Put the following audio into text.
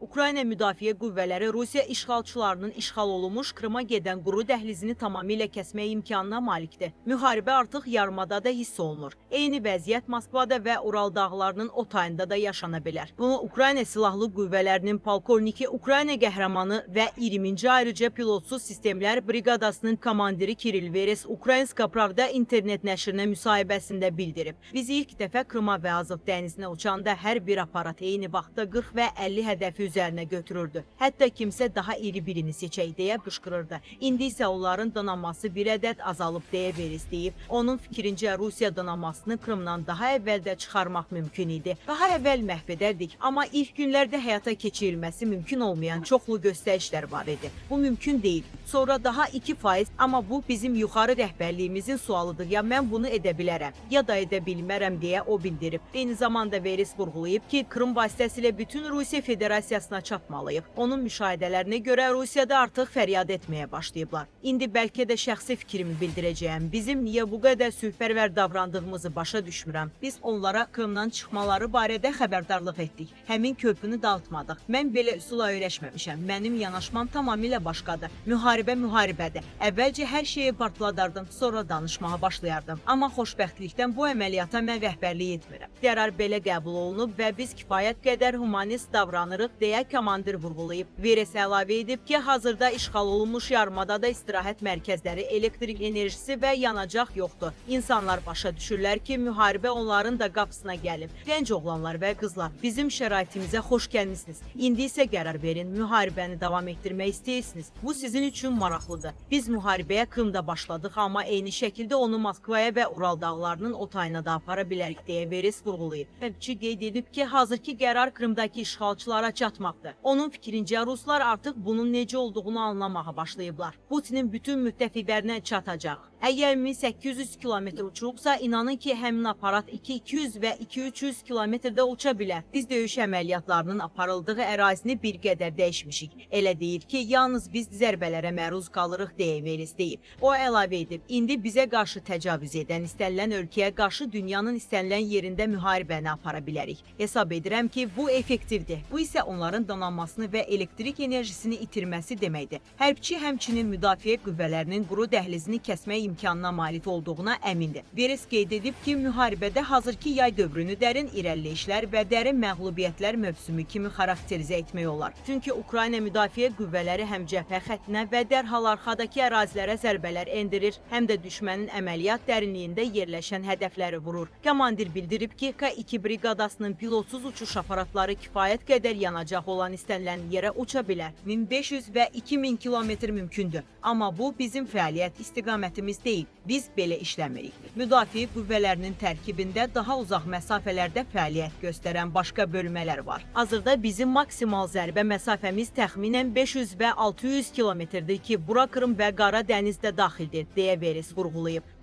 Ukrayna Müdafiə Qüvvələri Rusiya işğalçılarının işğal olunmuş Krıma gedən quru dəhlizini tamamilə kəsmək imkanına malikdir. Müharibə artıq yarımadada hiss olunur. Eyni vəziyyət Moskvada və Ural dağlarının o tayında da yaşana bilər. Bunu Ukrayna Silahlı Qüvvələrinin polkovniki, Ukrayna qəhrəmanı və 20-ci ayrıca pilotsuz sistemlər briqadasının komandiri Kiril Veres Ukrainska Pravda internet nəşrinə müsahibəsində bildirib. Biz ilk dəfə Krıma və Azov dənizinə uçanda hər bir aparat eyni vaxtda 40 və 50 hədəfi üzərinə götürürdü. Hətta kimsə daha iri birini seçək deyə qışqırırdı. İndi isə onların donanması bir ədəd azalıb deyə Veres deyib. Onun fikrincə, Rusiya donanmasını Krımdan daha əvvəl də çıxarmaq mümkün idi. Daha əvvəl məhv edərdik, amma ilk günlərdə həyata keçirilməsi mümkün olmayan çoxlu göstərişlər var idi. Bu mümkün deyil. Sonra daha 2%, amma bu bizim yuxarı rəhbərliyimizin sualıdır. Ya mən bunu edə bilərəm, ya da edə bilmərəm deyə o bildirib. Eyni zamanda Veres vurğulayıb ki, Krım vasitəsilə bütün Rusiya Federasiyasına çatmalıyıq. Onun müşahidələrinə görə Rusiyada artıq fəryad etməyə başlayıblar. İndi bəlkə də şəxsi fikrimi bildirəcəyəm. Bizim niyə bu qədər sülhpərvər davrandığımızı başa düşmürəm. Biz onlara Krımdan çıxmaları barədə xəbərdarlıq etdik. Həmin körpünü dağıtmadıq. Mən belə üsula öyrəşməmişəm. Mənim yanaşmam tamamilə başqadır. Müharibə müharibədir. Əvvəlcə hər şeyi partladardım, sonra danışmağa başlayardım. Amma xoşbəxtlikdən bu əməliyyata mən rəhbərlik etmirəm. Qərar belə qəbul olunub və biz kifayət qədər humanist davranırıq deyə komandir vurğulayıb. Veres əlavə edib ki, hazırda işğal olunmuş yarımadada istirahət mərkəzləri, elektrik enerjisi və yanacaq yoxdur. İnsanlar başa düşürlər ki, müharibə onların da qapısına gəlib. Gənc oğlanlar və qızlar, bizim şəraitimizə xoş gəlmisiniz. İndi isə qərar verin, müharibəni davam etdirmək istəyirsiniz. Bu sizin üçün maraqlıdır. Biz müharibəyə Krımda başladıq, amma eyni şəkildə onu Moskvaya və Ural dağlarının o tayına da apara bilərik deyə Veres vurğulayıb. Hərbçi qeyd edib ki, hazırki qərar Krımdakı işğalçılara çatmaqdır. Onun fikrincə, ruslar artıq bunun necə olduğunu anlamağa başlayıblar. Putinin bütün müttəfiqlərinə çatacaq. Əgər 1800 kilometr uçurubsa, inanın ki, həmin aparat 2200 və 2300 kilometrdə uça bilər. Biz döyüş əməliyyatlarının aparıldığı ərazini bir qədər dəyişmişik. Elə deyil ki, yalnız biz zərbələrə məruz qalırıq deyə Veres deyib. O əlavə edib, indi bizə qarşı təcavüz edən istənilən ölkəyə qarşı dünyanın istənilən yerində müharibəni apara bilərik. Hesab edirəm ki, bu effektivdir. Bu isə onların donanmasını və elektrik enerjisini itirməsi deməkdir. Hərbçi həmçinin müdafiə qüvvələrinin quru dəhlizini kəsmək imkanına malik olduğuna əmindir. Veres qeyd edib ki, müharibədə hazırki yay dövrünü dərin irəliləyişlər və dərin məğlubiyyətlər mövsümü kimi xarakterizə etmək olar. Çünki Ukrayna müdafiə qüvvələri həm cəbhə xəttinə və dərhal arxadakı ərazilərə zərbələr endirir, həm də düşmənin əməliyyat dərinliyində yerləşən hədəfləri vurur. Komandir bildirib ki, K2 briqadasının pilotsuz uçuş aparatları kifayət qədər yanacaq olan istənilən yerə uça bilər. 1500 və 2000 kilometr mümkündür. Amma bu bizim fəaliyyət istiqamətimiz deyil. Biz belə işləmirik. Müdafiə qüvvələrinin tərkibində daha uzaq məsafələrdə fəaliyyət göstərən başqa bölmələr var. Hazırda bizim maksimal zərbə məsafəmiz təxminən 500 və 600 kilometrdir ki, bura Krım və Qara dəniz də daxildir, deyə Veres vurğulayıb.